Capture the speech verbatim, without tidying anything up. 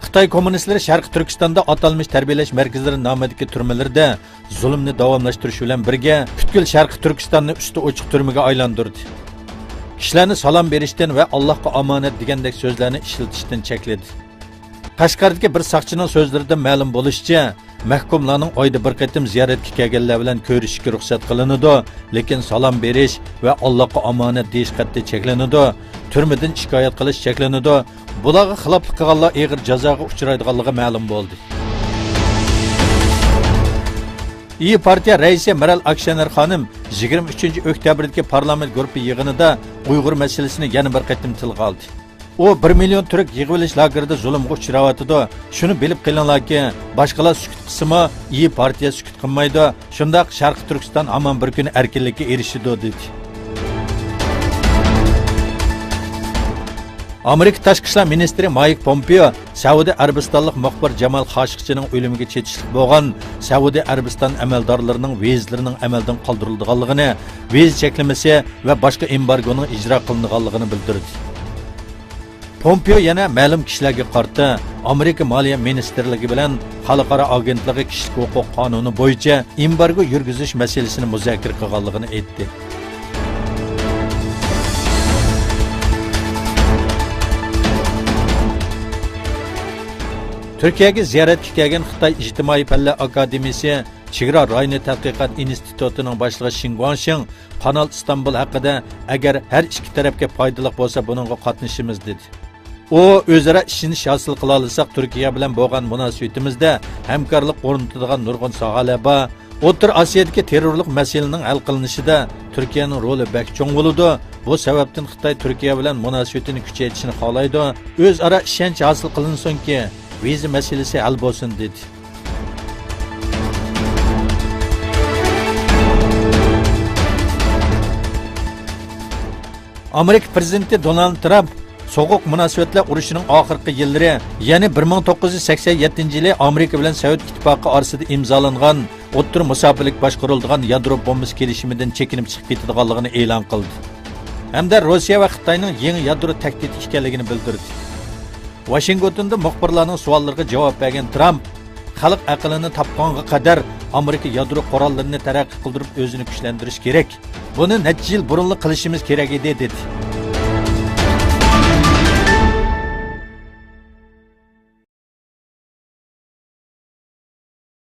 خىتاي كوممۇنىستلىرى شەرقىي تۈركىستاندا ئاتالمىش تەربىيەلەش مەركەزلىرى نامىدىكى تۈرمىلىرىدە زۇلۇمنى داۋاملاشتۇرۇش بىلەن بىرگە، پۈتكۈل شەرقىي تۈركىستاننى ئۈستى ئوچۇق تۈرمىگە ئايلاندۇردى. كىشىلەرنى سالام بېرىشتىن ۋە «ئاللاھقا ئامانەت» دېگەندەك سۆزلەرنى ئىشلىتىشتىن چەكلىدى. قەشقەردىكى بىر ساقچىنىڭ سۆزلىرىدىن مەلۇم بولۇشىچە، مەھكۇملارنىڭ ئايدا بىر قېتىم زىيارەتكە كەلگەنلەر بىلەن كۆرۈشۈشكە رۇخسەت قىلىنىدۇ، لېكىن سالام بېرىش ۋە «ئاللاھقا ئامانەت» دېيىش قەتئىي چەكلىنىدۇ، تۈرمىدىن شىكايەت قىلىش چەكلىنىدۇ. بۇلارغا خىلاپلىق قىلغانلار ئېغىر جازاغا ئۇچرايدىغانلىقى مەلۇم بولدى. ئىيى پارتىيە رەئىسى مېرال ئاكشېنەر خانىم يىگىرمە ئۈچىنچى ئۆكتەبىردىكى پارلامېنت گۇرۇپپا يىغىنىدا ئۇيغۇر مەسىلىسىنى يەنە بىر قېتىم تىلغا ئالدى. ئۇ، «بىر مىليون تۈرك يىغىۋېلىش لاگېرىدا زۇلۇمغا ئۇچراۋاتىدۇ. شۇنى بىلىپ قېلىڭلاركى، باشقىلار سۈكۈت قىلسىمۇ، ئىيى پارتىيە سۈكۈت قىلمايدۇ. شۇنداق شەرقىي تۈركىستان ھامان بىر كۈنى ئەركىنلىككە ئېرىشىدۇ» دېدى. ئامېرىكا تاشقى ئىشلار مىنىستىرى مايك پومپېئو سەئۇدى ئەرەبىستانلىق مۇخبىر جامال خاشىقچىنىڭ ئۆلۈمىگە چېتىشلىق بولغان سەئۇدى ئەرەبىستان ئەمەلدارلىرىنىڭ ۋىزىلىرىنىڭ ئەمەلدىن قالدۇرۇلىدىغانلىقىنى، ۋىزا چەكلىمىسى ۋە باشقا ئېمبارگونىڭ ئىجرا قىلىنىدىغانلىقىنى بىلدۈردى. پومپېئو يەنە مەلۇم كىشىلەرگە قارىتا ئامېرىكا مالىيە مىنىستىرلىكى بىلەن خەلقئارا ئاگېنتلىقى كىشىلىك ھوقۇق قانۇنى بويىچە ئېمبارگو يۈرگۈزۈش مەسىلىسىنى مۇزاكىرە قىلغانلىقىنى ئېيتتى. تۈركىيەگە زىيارەتكە كەلگەن خىتاي ئىجتىمائىي پەنلەر ئاكادېمىيىسى چېگرا رايونى تەتقىقات ئىنستىتۇتىنىڭ باشلىقى شېڭ گۇاڭشىڭ قانال ئىستانبۇل ھەققىدە، ئەگەر ھەر ئىككى تەرەپكە پايدىلىق بولسا، بۇنىڭغا قاتنىشىمىز، دېدى. ئۇ، ئۆزئارا ئىشىنىش ھاسىل قىلالىساق، تۈركىيە بىلەن بولغان مۇناسىۋىتىمىزدە ھەمكارلىق ئورنىتىدىغان نۇرغۇن ساھەلەر بار. ئوتتۇرا ئاسىيادىكى تېررورلۇق مەسىلىنىڭ ھەل قىلىنىشىدا تۈركىيەنىڭ رولى بەك چوڭ بولىدۇ. بۇ سەۋەبتىن خىتاي تۈركىيە بىلەن مۇناسىۋىتىنى كۈچەيتىشنى خالايدۇ. ئۆزئارا ئىشەنچ ھاسىل قىلىنسۇنكى، ۋىزا مەسىلىسى ھەل بولسۇن، دېدى. ئامېرىكا پىرېزىدېنتى دونالد ترامپ سوغۇق مۇناسىۋەتلەر ئۇرۇشىنىڭ ئاخىرقى يىللىرى، يەنى بىر مىڭ توققۇز يۈز سەكسەن يەتتىنچى يىلى ئامېرىكا بىلەن سوۋېت ئىتتىپاقى ئارىسىدا ئىمزالانغان ئوتتۇرا مۇساپىلىك باشقۇرۇلىدىغان يادرو بومبىسى كېلىشىمىدىن چېكىنىپ چىقىپ كېتىدىغانلىقىنى ئېلان قىلدى ھەمدە روسىيە ۋە خىتاينىڭ يېڭى يادرو تەھدىتى ئىكەنلىكىنى بىلدۈردى. ۋاشىنگتوندا مۇخبىرلارنىڭ سوئاللىرىغا جاۋاب بەرگەن ترامپ، «خەلق ئەقلىنى تاپقانغا قەدەر ئامېرىكا يادرو قوراللىرىنى تەرەققىي قىلدۇرۇپ ئۆزىنى كۈچلەندۈرۈشى كېرەك. بۇنى نەچچە يىل بۇرۇنلا قىلىشىمىز كېرەك ئىدى» دېدى.